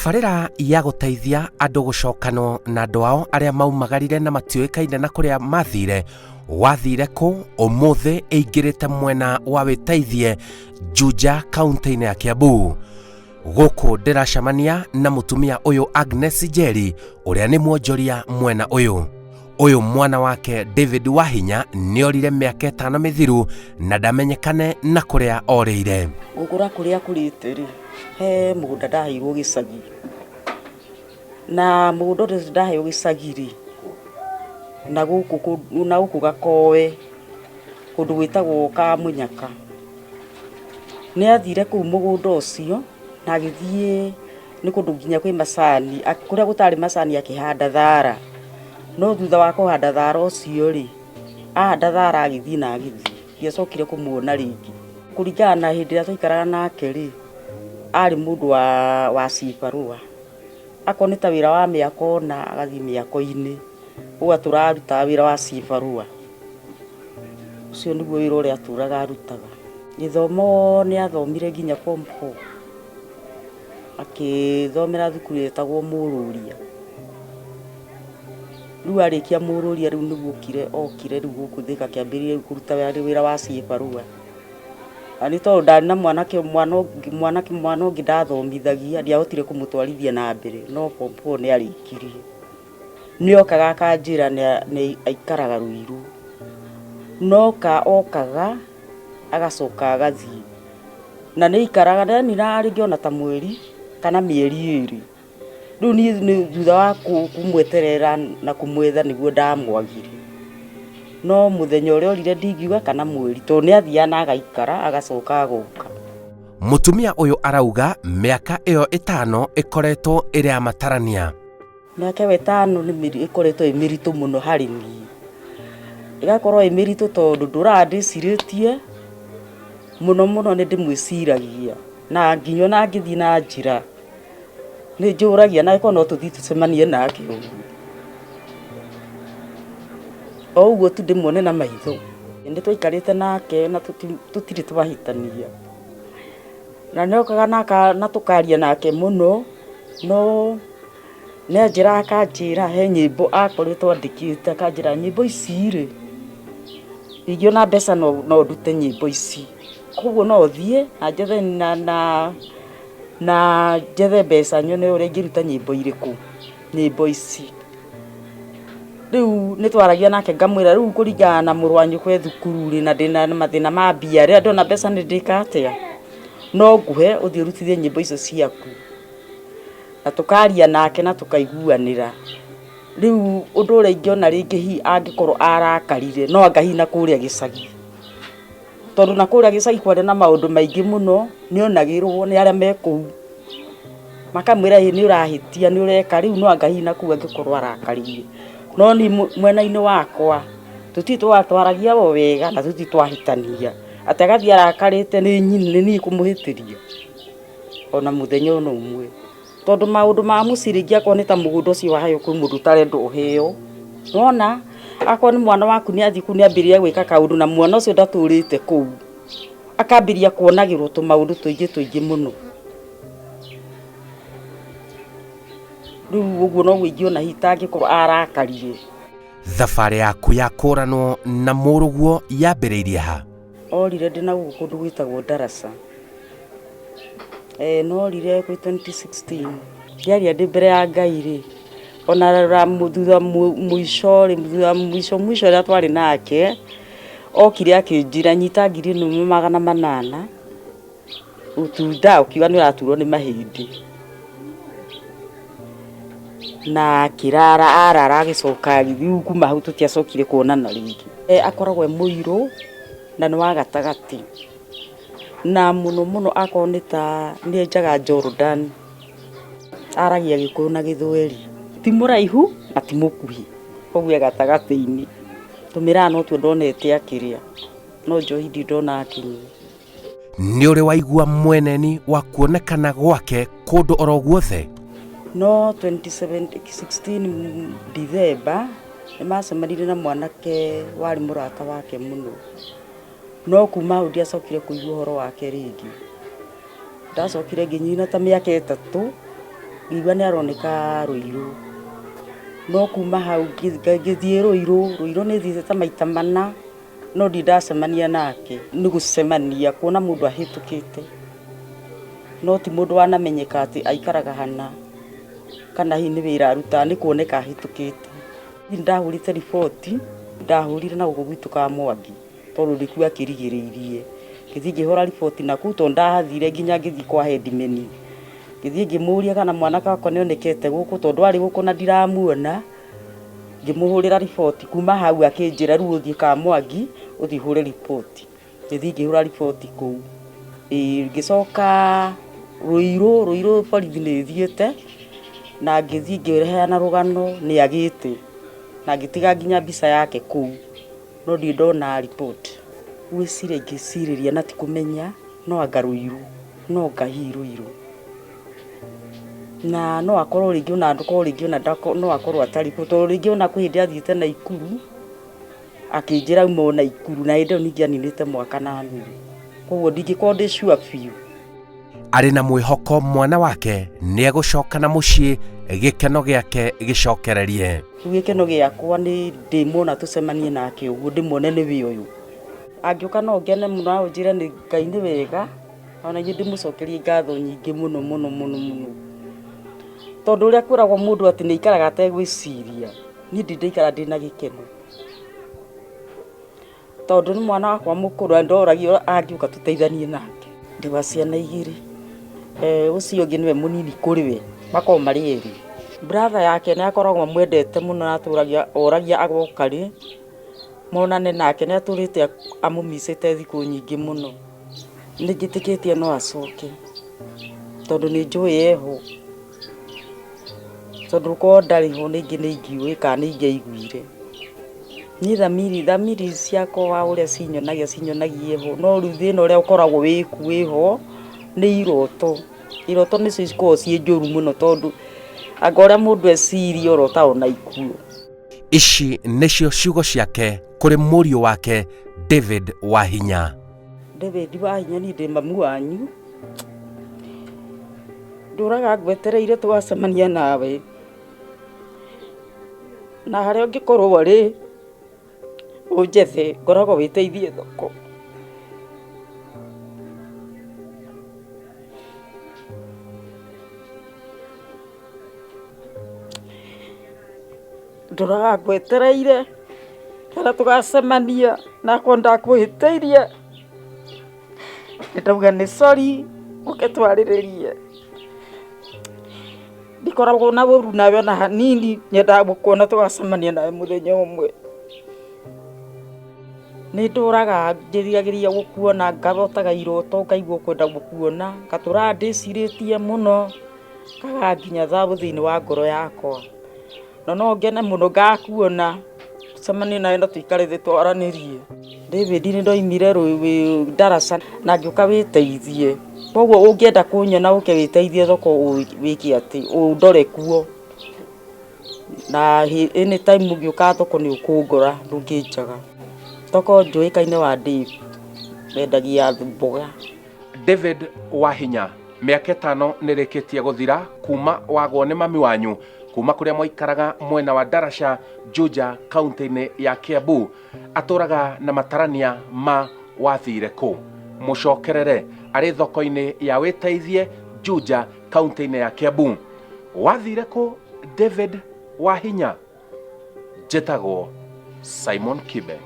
Tabarĩra ya gũteithia andũ gũcokanwo na andũ ao arĩa maumagarire na matiũĩkaine na kũrĩa mathire wathire kũ ũmũthĩ ĩingĩrĩte mwena wa wĩteithie Juja kaunti-inĩ ya Kiambu. Gũkũ ndĩracemania na mũtumia ũyũ Agnes Njeri ũrĩa nĩ mwonjoria mwena ũyũ. Ũyũ mwana wake David Wahinya nĩorire mĩaka 5 mĩthiru na ndamenyekane na kũrĩa orĩire. Gũkũra kũrĩa kũrĩte rĩ, he mũgũnda ndaheirwo gĩcagi. Na mũgũnda ũcio ndaheirwo gĩcagi rĩ, na gũkũ Gakoe, kũndũ gwĩtagwo Kamũnyaka. Nĩ athire kũu mũgũnda ũcio na agĩthiĩ nĩ kũndũ nginya kwĩ macani, kũrĩa gũtarĩ macani akĩhanda thara. No thutha wa kũhanda thara ũcio rĩ, ahanda thara agĩthiĩ na agĩthiĩ, ndiacokire kũmuona rĩngĩ. Kũringana na hĩndĩ ĩrĩa twaikaraga nake rĩ, arĩ mũndũ wa cibarũa. Akorwo nĩ ta wĩra wa mĩako ona agathiĩ mĩako-inĩ, ũguo atũraga wĩra wa cibarũa. Ũcio nĩguo wĩra ũrĩa atũraga arutaga. Gĩthomo nĩ athomire nginya form 4, akĩthomera thukuru ĩtagwo Mũrũria. Rĩu arĩkia Mũrũria rĩu nĩguo okire rĩu gũkũ Thĩka akĩambĩrĩria rĩu kũruta wĩra wa cibarũa. Na nĩ tondũ ndarĩ na mwanake mwana ũngĩ ndathomithagia, ndiahotire kũmũtwarithia na mbere, no form 4 nĩ arĩkirie. Nĩ okaga akanjĩra nĩ aikaraga Ruiru. No okaga agacoka agathiĩ. Na nĩ aikaraga, ndaninaga rĩngĩ ona ta mweri kana mĩeri 2. Rĩu niĩ thutha wa kũmweterera na kũmwetha nĩguo ndamwagire. No mũthenya ũrĩa orire ndingiuga kana mweri, tondũ nĩ athiaga na agaikara agacoka agoka. Mũtumia ũyũ arauga mĩaka ĩyo 5 ĩkoretwo ĩrĩ ya matarania. Mĩaka ĩyo 5 nĩ ĩkoretwo ĩ mĩritũ mũno harĩ niĩ. Ĩgakorwo ĩ mĩritũ tondũ ndũraga ndĩcirĩtie mũno mũno nĩ ndĩmwĩciragia na nginya ona ngĩthiĩ na njĩra nĩ njũragia na angĩkorwo no tũthiĩ tũcemanie nake ũguo. O ũguo tu ndĩmuone na maitho. Nĩ twaikarĩte nake na tũtirĩ twahĩtania. Na nĩ okaga na tũkaria nake mũno, no nĩ anjĩraga akanjĩra he nyĩmbo akoretwo andĩkĩte, akanjĩra nyĩmbo ici rĩ, ingĩona mbeca no ndute nyĩmbo ici. Koguo no thiĩ na njethe na njethe mbeca nyone ũrĩa ingĩruta nyĩmbo irĩkũ, nyĩmbo ici. Rĩu nĩ twaragia nake ngamwĩra rĩu kũringana na mũrũ wa nyũkwa e thukuru rĩ, na ndĩna mathĩna ma mbia, rĩrĩa ndona mbeca nĩ ndĩka atĩa? No ngũhe ũthiĩ ũrutithie nyĩmbo icio ciaku. Na tũkaria nake na tũkaiguanĩra. Rĩu ũndũ ũrĩa ingĩona rĩngĩ hihi angĩkorwo arakarire, no anga hihi na kũrĩa gĩcagi. Tondũ na kũrĩa gĩcagi kwarĩ na maũndũ maingĩ mũno, nĩ onagĩrwo nĩ arĩa me kũu. Makamwĩra ĩ nĩ ũrahĩtia, nĩ ũreka, rĩu no anga hihi na kũu angĩkorwo arakarire. No niĩ mwena-inĩ wakwa, tũtirĩ twaragia o wega na tũtirĩ twahĩtania. Atĩ agathiĩ arakarĩte nĩ niĩ kũmũhĩtĩria, ona mũthenya ona ũmwe. Tondũ maũndũ ma mũciĩ rĩngĩ akorwo nĩ ta mũgũnda ũcio waheo kwĩ mũndũ ũtarenda ũheo. Nĩwona? Akorwo nĩ mwana waku nĩ athiĩ kũu nĩ ambĩrĩria gwĩka kaũndũ na mwana ũcio ndatũrĩte kũu. Akambĩrĩria kuonagĩrwo tũmaũndũ tũingĩ tũingĩ mũno. Rĩu ũguo noguo ingĩona hihi ta angĩkorwo arakarire. Thabarĩ yaku ya kũranwo na mũrũguo yambĩrĩirie ha? Orire ndĩna gũkũ kũndũ gwĩtagwo Darasa. Norire kwĩ 2016. Ngĩaria ndĩ mbere ya Ngai rĩ, ona thutha mũico rĩ, thutha mũico mũico ũrĩa twarĩ nake, okire akĩnjĩra nyita ngiri ĩno 800, ũtunda ũkiuga nĩ ũraturwo nĩ mahĩndĩ. Na akĩrara, arara agĩcoka agĩthiĩ, rĩu kuma hau tũtiacokire kuonana rĩngĩ. Akoragwo e mũirũ na nĩ wa gatagatĩ. Na mũno mũno akorwo nĩ ta nĩ enjaga Jordan, aragia Gĩkũyũ na Gĩthweri. Ti mũraihu na ti mũkuhĩ, koguo e gatagatĩ-inĩ. Tũmĩraa no tuo ndonete akĩrĩa, no njohi ndirĩ ndona akĩnyua. Nĩ ũrĩ waigua mweneni wa kuonekana gwake kũndũ oro guothe? No 2016 December nĩ macemanirie na mwanake warĩ mũrata wake mũno. No kuma hau ndiacokire kũigua ũhoro wake rĩngĩ. Ndacokire ngĩnyina ta mĩaka 3 Ngĩigua nĩ aroneka Rũirũ. No kuma hau ngĩthiĩ Rũirũ, Rũirũ nĩ thiĩte ta maita mana no ndirĩ ndacemania nake. Nĩ gũcemania kuona mũndũ ahĩtũkĩte no ti mũndũ wanamenyeka atĩ aikaraga hana kana hihi nĩ wĩra arutaga nĩ kuoneka ahĩtũkĩte. Nĩ ndahũrĩte riboti, ndahũrire na gũkũ gwitũ Kamwangi. Tondũ nĩkuo akĩrigĩrĩirie. Ngĩthiĩ ngĩhũra riboti nakũu tondũ ndahathire nginya ngĩthiĩ kwa headman. Ngĩthiĩ ngĩmũria kana mwanake wakwa nĩ onekete gũkũ tondũ arĩ gũkũ na ndiramuona. Ngĩmũhũrĩra riboti kuma hau akĩnjĩra rĩu ũthiĩ Kamwangi ũthiĩ ũhũre riboti. Ngĩthiĩ ngĩhũra riboti kũu. Ĩĩ ngĩcoka Ruiru, Ruiru borithi nĩ ĩthiĩte na ngĩthiĩ ngĩheana rũgano nĩ agĩte na ngĩtiga nginya mbica yake kũu. No ndirĩ ndona report. Gwĩciria ingĩcirĩria na ti kũmenya no anga Ruiru, no anga hihi Ruiru. Na no akorwo rĩngĩ ona akorwo rĩngĩ ona no akorwo atarĩ kuo tondũ rĩngĩ ona kwĩ hĩndĩ athiĩte Naikuru akĩnjĩra auma o Naikuru na hĩndĩ ĩyo ningĩ aninĩte mwaka na nuthu. Koguo ndingĩkorwo ndĩ sure biũ. Arĩ na mwĩhoko mwana wake nĩ egũcoka na mũciĩ gĩkeno gĩake gĩcokererie. Rĩu gĩkeno gĩakwa nĩ ndĩmuona tũcemanie nake ũguo ndĩmuone nĩwe ũyũ. Angĩũka no ngene mũno na anjĩre nĩ Ngai nĩ wega, ona inyuĩ ndĩmũcokerie ngatho nyingĩ mũno mũno mũno mũno. Tondũ ũrĩa kwĩragwo mũndũ atĩ nĩ aikaraga ategwĩciria, niĩ ndirĩ ndaikara ndĩna gĩkeno. Tondũ nĩ mwana wakwa mũkũrũ na ndoragia angĩũka tũteithanie nake. Ndĩ wa ciana igĩrĩ, ũcio ũngĩ nĩwe mũnini kũrĩ we, makoragwo marĩ erĩ. Brother yake nĩ akoragwo amwendete mũno na atũragia oragia agoka rĩ, monane nake nĩ atũrĩte amũmicĩte thikũ nyingĩ mũno. Nĩ njĩtĩkĩtie no acoke, tondũ nĩ njũĩ eho, tondũ korwo ndarĩ ho rĩngĩ nĩ ingĩũĩ kana nĩ ingĩaiguire. Niĩ thamiri thamiri ciakwa ũrĩa cinyonagia cinyonagia ĩho no rĩu thĩna ũrĩa ũkoragwo wĩho nĩ iroto. Iroto nĩcio cikoragwo ciĩ njũru mũno tondũ anga ũrĩa mũndũ eciria ũrotaga ona ikuũ. Ici nĩcio ciugo ciake kũrĩ mũriũ wake David Wahinya. David Wahinya niĩ ndĩ mamu wanyu, ndũraga ngwetereire tũgacemania nawe. Na harĩa ũngĩkorwo ũrĩ, ũnjethe ngoragwo wĩteithie thoko. Ndũraga ngwetereire harĩa tũgacemania na akorwo nĩndakũhĩtĩirie, nĩndauga nĩ sorry ũke twarĩrĩrie. Ndikoragwo na ũru nawe ona hanini, nyendaga gũkuona tũgacemania nawe mũthenya ũmwe. Nĩ ndũraga ngĩgeragia gũkuona ngarotaga iroto ngaigua kwenda gũkuona, ngatũraga ndĩcirĩtie mũno, ngagaga nginya thayũ thĩiniĩ wa ngoro yakwa. Na no ngene mũno ngakuona, tũcemanie nawe na tũikare thĩ twaranĩrie. David nĩ ndaumire ndaraca na ngĩũka wĩteithie, koguo ũngĩenda kũnyona ũke wĩteithie thoko wĩke atĩ, ũndore kuo. Na anytime ũngĩũka thoko nĩ ũkũngora ndũngĩnjaga. Thoko njũĩkaine wa Dave, wendagia mboga. David Wahinya, mĩaka ĩtano nĩ ĩrĩkĩtie gũthira kuma wagwo nĩ mami wanyu kuma kũrĩa mwaikaraga mwena wa Darasha, Juja, kaunti-inĩ ya Kiambu. Atũraga na matarania ma wathire kũ. Mũcokerere arĩ thoko-inĩ ya wĩteithie Juja, kaunti-inĩ ya Kiambu. Wathire kũ David Wahinya? Njĩtagwo Simon Kibe.